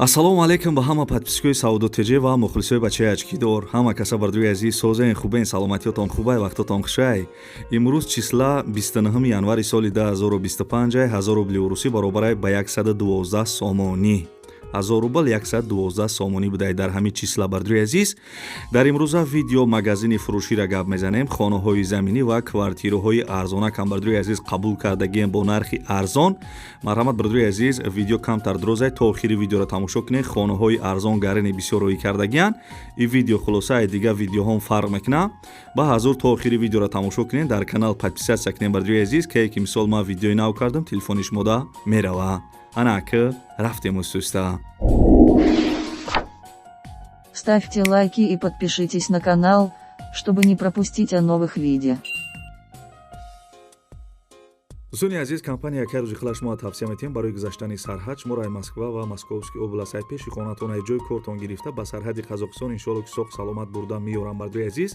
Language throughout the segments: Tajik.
Ассалому алайкум ба ҳама подписчикои Савдо ТЖ ва мухлисои бачаи ачкидор. Ҳама каса бардӯи азиз, созен, хубен, саломатиётон хубай, вақтотон хушай. Имрӯз числа 29 январи соли 2025, 1000 рубли урусӣ баробарай ба 112 сомонӣ. 1000 рубл 112 сомонӣ будай дар ҳамин числа, бардӯи азиз. Дар имрӯза видео магазини фурӯширо гап мезанем. Хонаҳои заминӣ ва квартираҳои арзонакам, бардӯи азиз, қабул кардагием бо нархи арзон. Марҳамат, бардӯи азиз, видео камтар дурозай, то охири видеоро тамошо кунед. Хонаҳои арзон гарини бисёр роӣ кардагиянд. Ин видео хулосаи дигар видеоҳом фарқ мекунад. Ба ҳазур то охири видеоро тамошо кунед, дар канал подписаться кунед, бардӯи азиз, кае ки мисол ман видеои нав кардам, телефони шумода мерава. Ана ки рафтем устуста. Ставьте лайки и подпишитесь на канал, чтобы не пропустить о новых видео. Дӯстони азиз, компания яке рӯзи хела шумо тавсия метиҳем барои гузаштани сарҳад. Шуморо ай Москва ва Московский област, ай пеши хонатон, ай ҷои кортон гирифта ба сарҳади Қазоқистон, иншоалло, ки соқ саломат бурда меёрам, бардои азиз.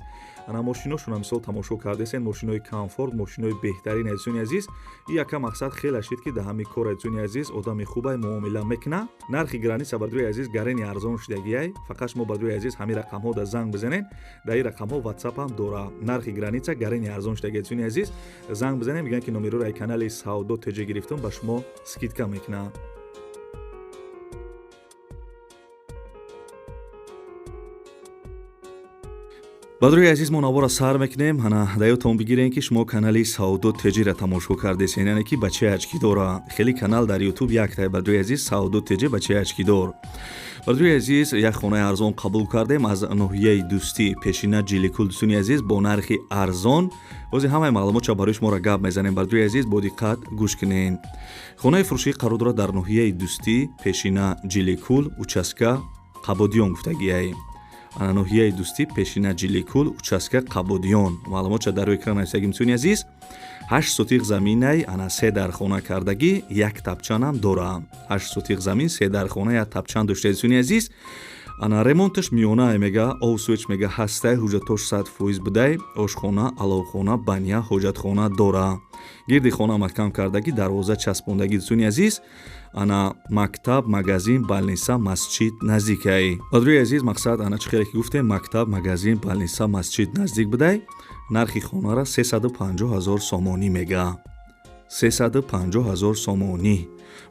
Ана мошиношона мисол тамошо кардесен, мошинои комфорт, мошинои беҳтарин, азизони азиз. И яка мақсад хеле шид, ки дар ҳамин кор, азизони азиз, одами хубай муомила мекуна. Нархи граница, бардои азиз, гарени арзон шудагиай. Фақат шумо, бардои азиз, ҳамин рақамҳо да занг бизанед, дар ин рақамҳо WhatsApp ҳам дора. Нархи граница гарени арзон шудаги, азизони азиз. Занг бизанед, мегӯянд, ки номероро ай канали Савдо ТЖ гирифтум, ба шумо скидка мекунад. Бадрои азиз, мо навора сар мекунем. Ҳана даётон бигирем, ки шумо канали Савдо ТЖ-ра тамошо кардесен, яъне ки бачаи ачкидора. Хеле канал дар Ютуб яктай, бадрои азиз, Савдо ТЖ, бачаи ачкидор. Бадрои азиз, як хонаи арзон қабул кардем аз ноҳияи Дӯстӣ, пешина Ҷиликул, дӯстони азиз, бо нархи арзон. Бози ҳамаи маълумотча барои шуморо гап мезанем, бардои азиз, бо диққат гӯш кунед. Хонаи фурӯшӣ қарор дорад дар ноҳияи Дӯстӣ, пешина Ҷиликул, участка Қабодиён гуфтагиай. Ана ноҳияи Дӯстӣ, пешина Ҷиликул, участка Қабодиён. Маълумотча дар рӯи экран нависагим, дӯстони азиз. 8 сотиқ заминай, ана се дархона кардагӣ, як тапчанам дора. 8 сотиқ замин, се дархона, як тапчан дошта, дӯстони азиз. Ана ремонташ миёнае, мега овсуч, мега ҳастай, ҳуҷҷатош 100% будай. Ошхона, аловхона, баня, ҳоҷатхона дора. Гирди хона маҳкам кардагӣ, дарвоза часпондагӣ, дӯстони азиз. Ана мактаб, магазин, больница, масҷид наздикай. Бадрӯи азиз, мақсад ана чӣ хеле ки гуфтем, мактаб, магазин, больница, масҷид наздик будай. Нархи хонара 350 ҳазор сомонӣ мега. 350 ҳазор сомонӣ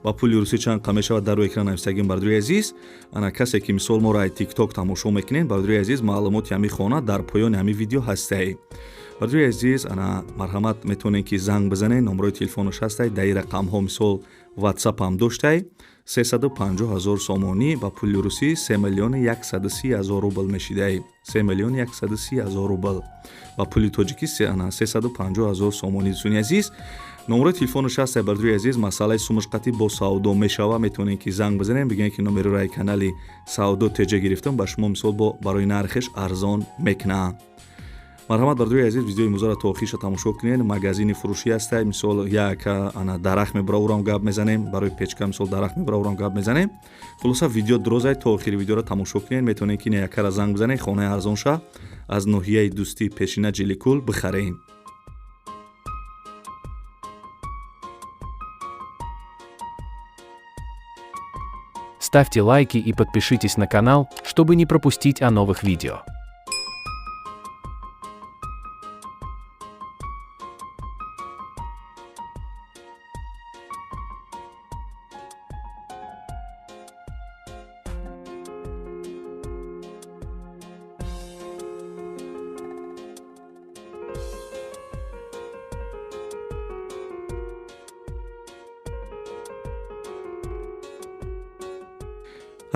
ба пули русӣ чанд қа мешавад, дар рӯи экран нависагим, бардӯи азиз. Ана касе ки мисол моро ай Тикток тамошо мекунед, бардӯи азиз, маълумоти ҳамин хона дар поёни ҳамин видео ҳастай. Бардӯи азиз, ана марҳамат, метавонед, ки занг бизанед, номерои телефонаш ҳастай, дар ин рақамҳо мисол WhatsApp ҳам доштай. 350 ҳазор сомонӣ ба пули русӣ 3 миллиони 130 ҳазор рубл мешидай. 3 миллиони 130 ҳазор рубл ба пули тоҷикӣ ана 350 ҳазор сомонӣ, дӯстони азиз. Номерои телефонаш ҳастай, бардӯи азиз. Масъалаи сумушқатӣ бо савдо мешава. Метавонед, ки занг бизанем, бигӯем, ки номероро ай канали Савдо ТЖ гирифтам, ба шумо мисол бо барои нархеш арзон мекунад. Марҳамат, бардӯи азиз, видеои имрӯзаро то охирша тамошо кунед. Магазини фурӯшӣ ҳастай, мисол як ана дарахт мебура, урам гап мезанем, барои печка мисол дарахт мебура, урам гап мезанем. Хулоса, видео дурозай, то охири видеоро тамошо кунед. Метавонед, ки якара занг бизанед, хонаи арзонша аз ноҳияи Дӯстӣ, пешина Ҷиликул бихаред. Ставьте лайки и подпишитесь на канал, чтобы не пропустить о новых видео.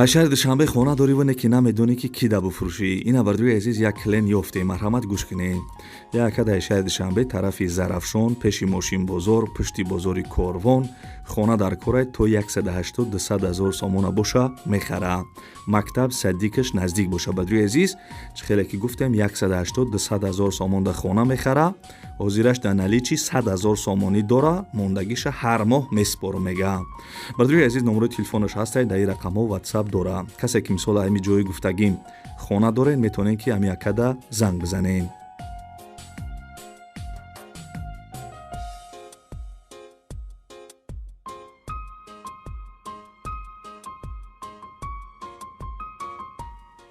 Аз шаҳри Душанбе хона дорӣ, ване ки намедонӣ, ки ки да бифурӯшӣ. Ина, бардӯи азиз, як клиент ёфтем, марҳамат, гӯш кунед. Яка дар шаҳри Душанбе, тарафи Зарафшон, пеши мошинбозор, пушти бозори Корвон хона дар корай, то 180-200 ҳазор сомона боша мехара. Мактаб, садикаш наздик боша. Бадрӯи азиз, чӣ хеле ки гуфтем, 180-200 ҳазор сомон да хона мехара. Ҳозираш дар наличии 100 ҳазор сомонӣ дора, мондагиша ҳар моҳ меспору, мега. Бадрӯи азиз, номерои телефонаш ҳастай, дар ин рақамҳо WhatsApp дора. Касе ки мисол ҳами ҷои гуфтагим хона доред, метавонед, ки ҳами якада занг бизанед.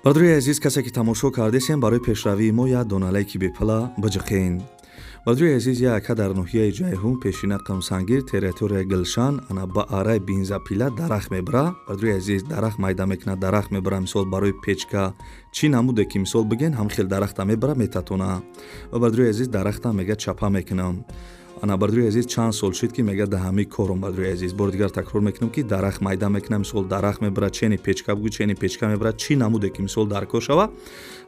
Бародари азиз, касе ки тамошо кардесем, барои пешравии мо як дона лайки бепала биҷиқен. Бародари азиз, як ака дар ноҳияи Ҷайҳун, пешина Қамсангир, территорияи Гулшан, ана ба араи бензопила дарахт мебара. Бародари азиз, дарахт майда мекунад, дарахт мебара, мисол барои печка чӣ намуде ки мисол бигӯен, ҳам хел дарахта мебара, метатона. Ва бародари азиз, дарахта мега чапа мекунам. Ана бародари азиз, чанд сол шуд ки мега да ҳамаи кором. Бародари азиз, бори дигар такрор мекунам ки дарахт майда мекунам, мисол дарахт мебара, чени печка бугӯ, чени печка мебара, чӣ намуде ки мисол дар кор шава,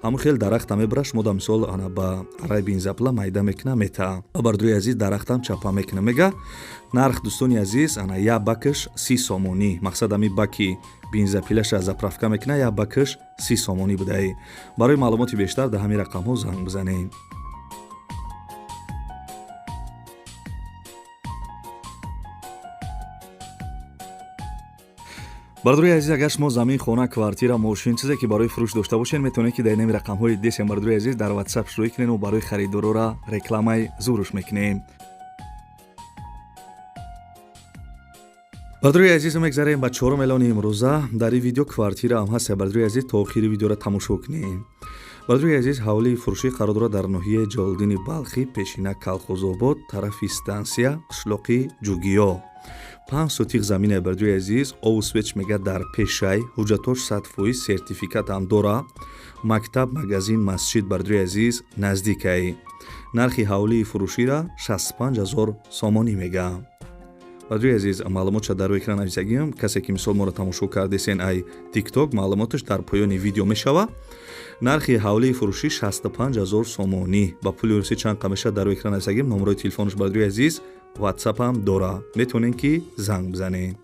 ҳамун хел дарахта мебара. Шумо да мисол ана ба араи бензопила майда мекуна, мета. Бародари азиз, дарахтам чапа мекуна. Мега нарх, дӯстони азиз, ана як бакаш 30 сомонӣ. Мақсад ами баки бензопилаша заправка мекуна, як бакаш 30 сомонӣ будаи. Барои маълумоти бештар дар ҳамин рақамҳо занг бизанед. Бародари азиз, агар шумо замин, хона, квартира, мошин, чизе ки барои фурӯш дошта бошед, метавонед ки дар инами рақамҳои десем, бародари азиз, дар WhatsApp шурӯъ кунед ва барои харидорора рекламаи зуруш мекунем. Бародари азиз, мегзарем ба чорум эълони имрӯза. Дар ин видео квартира ҳам ҳаст. Бародари азиз, то охири видеоро тамошо кунем. Бародари азиз, ҳавлии фурӯшӣ қарор дорад дар ноҳияи Ҷалолиддини Балхӣ, пешина Калхозобод, тарафи стансия, қишлоқи Ҷугиё. 5 сотих замина, бародари азиз, обу свет мега дар пешай, ҳуҷҷатош 100%, сертификат ҳам дора. Мактаб, магазин, масҷид, бародари азиз, наздикай. Нархи ҳавлии фурӯшира 65 ҳазор сомонӣ мега. Бародари азиз, маълумотша дар рӯи экран нависагиам. Касе ки мисол моро тамошо кардесен ай Тикток, маълумоташ дар поёни видео мешава. Нархи ҳавлии фурӯшӣ 65 ҳазор сомонӣ, ба пули русӣ чанд қа мешавад, дар рӯи экран нависагим. Номерои телефонаш, бародари азиз, ватсапам дора, метавонед ки занг бизанед.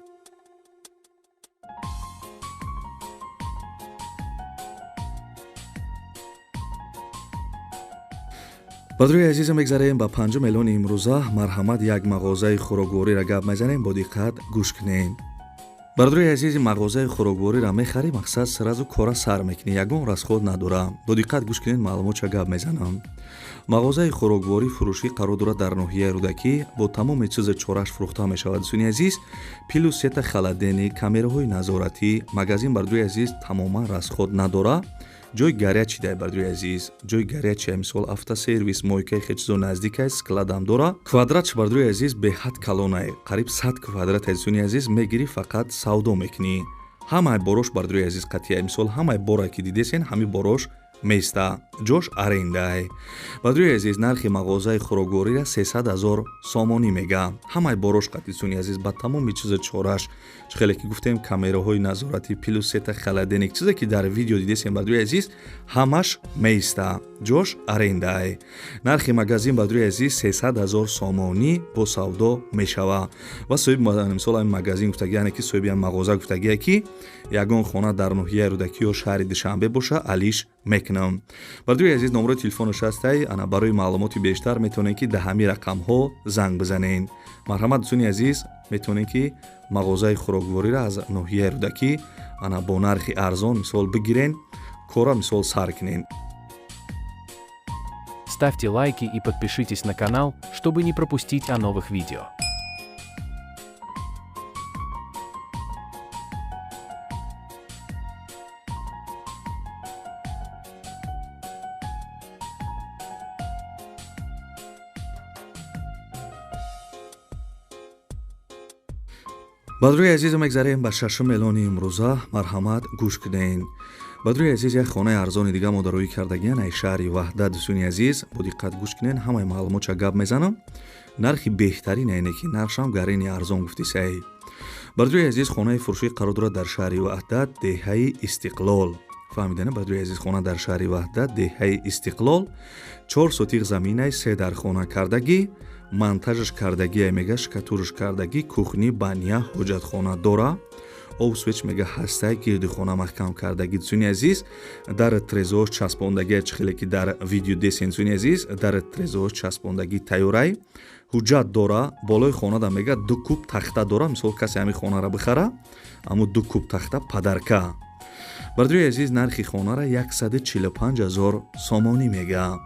Бародари азиза, мегзарем ба панҷум эълони имрӯза. Марҳамат, як мағозаи хӯроквориро гап мезанем, бо диққат гӯш кунед. Бародари азизи, мағозаи хӯроквориро мехарӣ, мақсад сразу кора сар мекунӣ, ягон расход надора. Бо диққат гӯш кунед, маълумотша гап мезанам. Мағозаи хӯрокворӣ фурӯшӣ қарор дорад дар ноҳияи Рӯдакӣ, бо тамоми чизи чораш фурӯхта мешавад, дӯстони азиз, плюс сета холодильник, камераҳои назоратӣ. Магазин, бародари азиз, тамоман расход надора. Ҷои горячий дай, бародари азиз, ҷои горячий, мисол автосервис, мойкаи хел чизо наздик аст, складам дора. Квадратш, бародари азиз, беҳад калонай, қариб 100 квадрат. Дӯстони азиз, мегирӣ, фақат савдо мекунӣ. Ҳамаи борош, бародари азиз, қатъия, мисол ҳамаи боре ки дидесен, ҳами борош места, ҷош арендай. Бародари азиз, нархи мағозаи хӯроквориро 300 ҳазор сомонӣ мега. Ҳамаи борош қатъи, дӯстони азиз, ба тамоми чизи чораш, чӣ хеле ки гуфтем, камераҳои назоратӣ, плюс сета холодильник, чизе ки дар видео дидесем, бародари азиз, ҳамаш меиста, ҷош арендай. Нархи магазин, бародари азиз, 300 ҳазор сомонӣ, бо савдо мешава. Ва соҳиби мисол ҳамин магазин гуфтагӣ, яъне ки соҳиби ҳамин мағоза гуфтагие ки ягон хона дар ноҳияи Рӯдакӣ ё шаҳри Душанбе боша, алиш мекунам. Бародари азиз, номерои телефонаш ҳастай. Ана барои маълумоти бештар метавонед ки дар ҳамин рақамҳо занг бизанед. Марҳамат, дӯстони азиз, метавонед ки мағозаи хӯроквориро аз ноҳияи Рӯдакӣ ана бо нархи арзон мисол бигирен, кора мисол сар кунед. Ставьте лайки и подпишитесь на канал, чтобы не пропустить о новых видео. Бародари азиз, мегзарем ба шашум эълони имрӯза. Марҳамат, гӯш кунед. Бародари азиз, як хонаи арзони дига мо дароӣ кардагиян ай шаҳри Ваҳдат. Дӯстони азиз, бо диққат гӯш кунед, ҳамаи маълумотша гап мезанам. Нархи беҳтарин, яъне ки нархшам гарини арзон гуфтисай. Бародари азиз, хонаи фурӯшӣ қарор дорад дар шаҳри Ваҳдат, деҳаи Истиқлол. Фаҳмидана, бародари азиз, хона дар шаҳри Ваҳдат, деҳаи Истиқлол, 4 сотих заминай, се дар хона кардагӣ, монтажаш кардагия, мега штукатураш кардагӣ, кухня, баня, ҳоҷатхона дора, об свет мега ҳастай, гирди хона маҳкам кардагӣ. Дӯстони азиз, дар трезош часпондагия, чӣ хеле ки дар видео десен, дӯстони азиз, дар трезош часпондагӣ тайёрай, ҳуҷҷат дора. Болои хонада мега 2 куб тахта дора. Мисол касе ҳамин хонара бихара, аммо 2 куб тахта подарка. Бародари азиз, нархи хонара 145 ҳазор сомонӣ мега.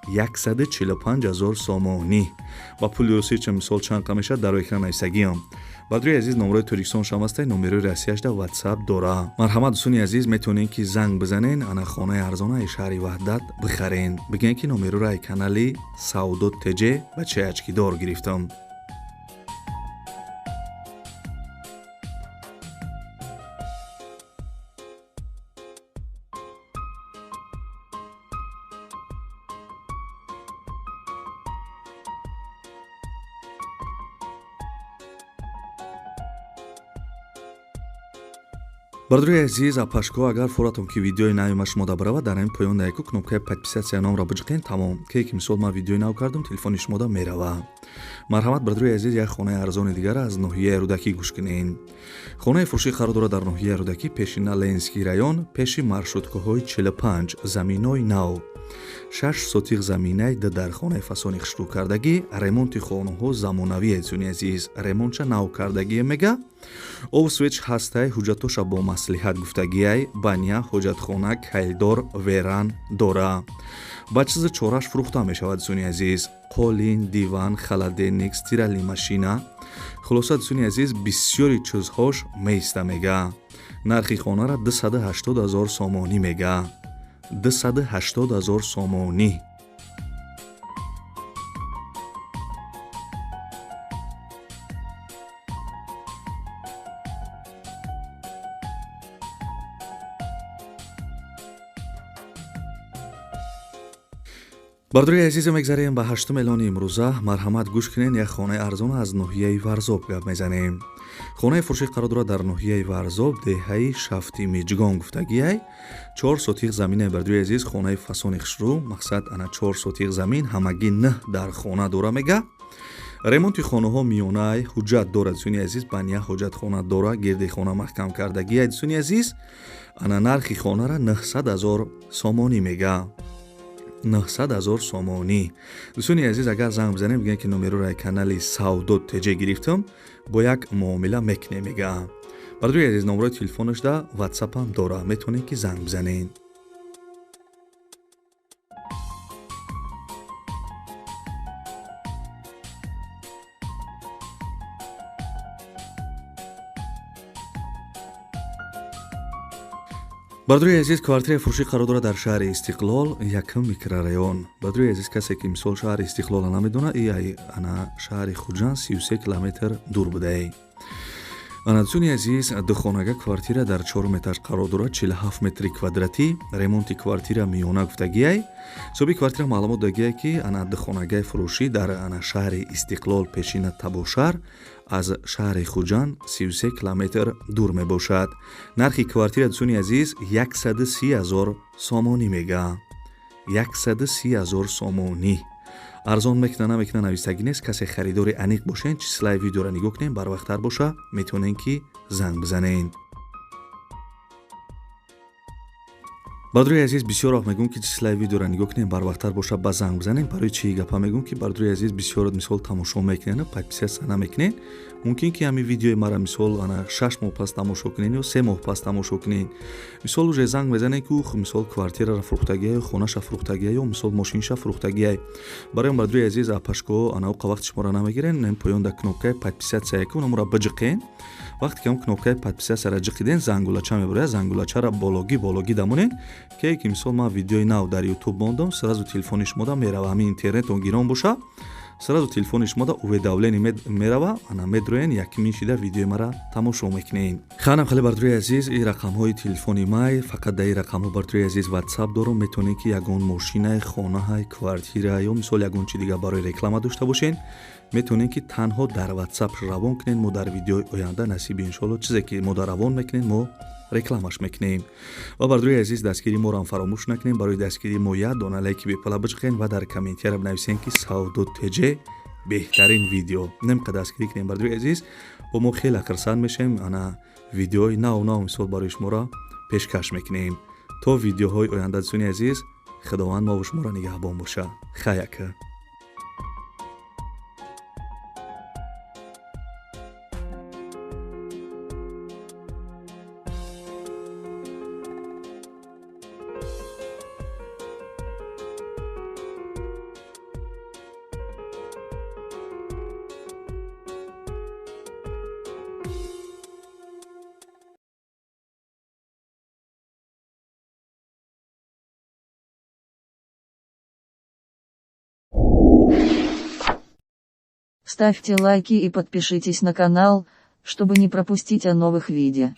145 ҳазор сомонӣ, ба пули русӣ ча мисол чанд қа мешавад, дар экран нависагиам. Бародари азиз, номерои Тоҷикистон шам ҳастай, номерои Россияшда WhatsApp дора. Марҳамат, дӯстони азиз, метавонед ки занг бизанен, ана хонаи арзона ай шаҳри Ваҳдат бихарен. Бигӯен ки номероро ай канали Савдо ТЖ бачаи очкидор гирифтам. Бародари азиз, апашко, агар форатон ки видеои нави ма шумо дабарава, дар ҳамин поён яку кнопкаи подписаться номро биҷиқен, тамом. Ке ки мисол ман видеои нав кардам, телефони шумо да мерава. Марҳамат, бародари азиз, як хонаи арзони дигар аз ноҳияи Рӯдакӣ гӯш кунен. Хонаи фурӯшӣ қарор дорад дар ноҳияи Рӯдакӣ, пешина Ленинский район, пеши маршруткаҳои 45, заминои нав. 6 сотих заминаи д дар хонаи фасони хушрӯ кардагӣ, ремонти хонаҳо замонавӣ, дӯстони азиз, ремонтша нав кардагие мега. Об свеч ҳастай, ҳуҷҷатоша бо маслиҳат гуфтагиай, баня, ҳоҷатхона, кайлдор, веран дора. Ба чизи чораш фурӯхта мешавад, дӯстони азиз. Қолин, диван, холодильник, стиральный машина. Хулоса, дӯстони азиз, бисёри чизҳош меиста мега. Нархи хонара 280 ҳазор сомонӣ мега. 280 ҳазор сомонӣ. Бародари азиза, мегзарем ба ҳаштум эълони имрӯза. Марҳамат, гӯш кунен, як хонаи арзон аз ноҳияи Варзоб гап мезанем. Хонаи фурӯшӣ қарор дорад дар ноҳияи Варзоб, деҳаи Шафти Миҷгон гуфтагиай. 4 сотих замине, бародари азиз, хонаи фасони хушрӯ, мақсад ана 4 сотих замин, ҳамагӣ 9 дар хона дора мега. Ремонти хонаҳо миёнаай, ҳуҷҷат дорад, дӯстони азиз, баня, ҳоҷатхона дора, гирди хона маҳкам кардагиай, дӯстони азиз. Ана нархи хонара 900 ҳазор сомонӣ мега. 900 ҳазор сомонӣ. Дӯстони азиз, агар занг бизанем, бигӯем ки номероро канали Савдо ТЖ гирифтам, бо як муомила мекунем мега. Бародари азиз, номерои телефонашда WhatsApp-ам дора, метавонед ки занг бизанед. Бародари азиз, квартираи фурӯшӣ қарор дорад дар шаҳри Истиқлол, якум микрорайон. Бародари азиз, касе ки мисол шаҳри Истиқлолро намедонад, и ай ана шаҳри Хуҷанд 33 километр дур будаи. Ана, дӯстони азиз, духонага квартира дар чорум этаж қарор дорад, 47 метри квадратӣ, ремонти квартира миёна гуфтагиай. Соҳиби квартира маълумот дагиай, ки ана духонагаи фурӯшӣ дар ана шаҳри Истиқлол, пешина Табошар, аз шаҳри Хуҷанд 33 километр дур мебошад. Нархи квартира, дӯстони азиз, 130 ҳазор сомонӣ мега. 130 ҳазор сомонӣ. Арзон мекуна, намекуна, навистагӣ нест. Касе харидори аниқ бошен, числаи видеоро нигоҳ кунем, барвақттар боша, метавонем ки занг бизанед. Бародари азиз, бисёр вақт мегӯм, ки числаи видеоро нигоҳ кунем, барвақттар боша, ба занг бизанем. Барои чӣ гапа мегӯм, ки бародари азиз, бисёр мисол тамошо мекунед, подписаться намекунед. Мумкин ки ҳамин видеои мара мисол ана 6 моҳ пас тамошо кунед ё 3 моҳ пас тамошо кунед. Мисол уже занг мезанед, ки ух, мисол квартираро фурӯхтагия, хонаша фурӯхтагия ё мисол мошинша фурӯхтагия. Барои бародари азиз, апашко, ана уқа вақти шуморо намегирен, поён дар кнопкаи подписаться ку намура биҷиқен. Вақте ки он кнопкаи подписаться-ра ҷиқиден, зангулача мебарояд, зангулачаро бологӣ бологӣ дамонед, ке ки мисол ман видеои нав дар ютуб мондам, сразу телефони шумода мерава. Ҳамин интернетон гирон боша, сразу телефони шумода уведомление мерава, ана медроен, якмин шида видеои мара тамошо мекунед. Ханам хеле, бародари азиз, ин рақамҳои телефони май, фақат дар ин рақамҳо, бародари азиз, ватсап дорум. Метавонед ки ягон мошинай, хонаҳай, квартира ё мисол ягон чи дигар барои реклама дошта бошед, метавонед ки танҳо дар ватсап равон кунед. Мо дар видеои оянда, насиби иншоалло, чизе ки мо дар равон мекунем, мо рекламаш мекунем. Ва бародари азиз, дастгирии моро ҳам фаромӯш накунем. Барои дастгирии мо як дона лайки бепала биҷиқен ва дар комментияро бинависем, ки Савдо ТЖ беҳтарин видео. Немқа дастгирӣ кунем, бародари азиз, бо мо хеле хурсанд мешавем. Ана видеои нав нав мисол барои шуморо пешкаш мекунем. То видеоҳои оянда, дӯстони азиз, Худованд мову шуморо нигаҳбон боша. Хаяка. Ставьте лайки и подпишитесь на канал, чтобы не пропустить о новых видео.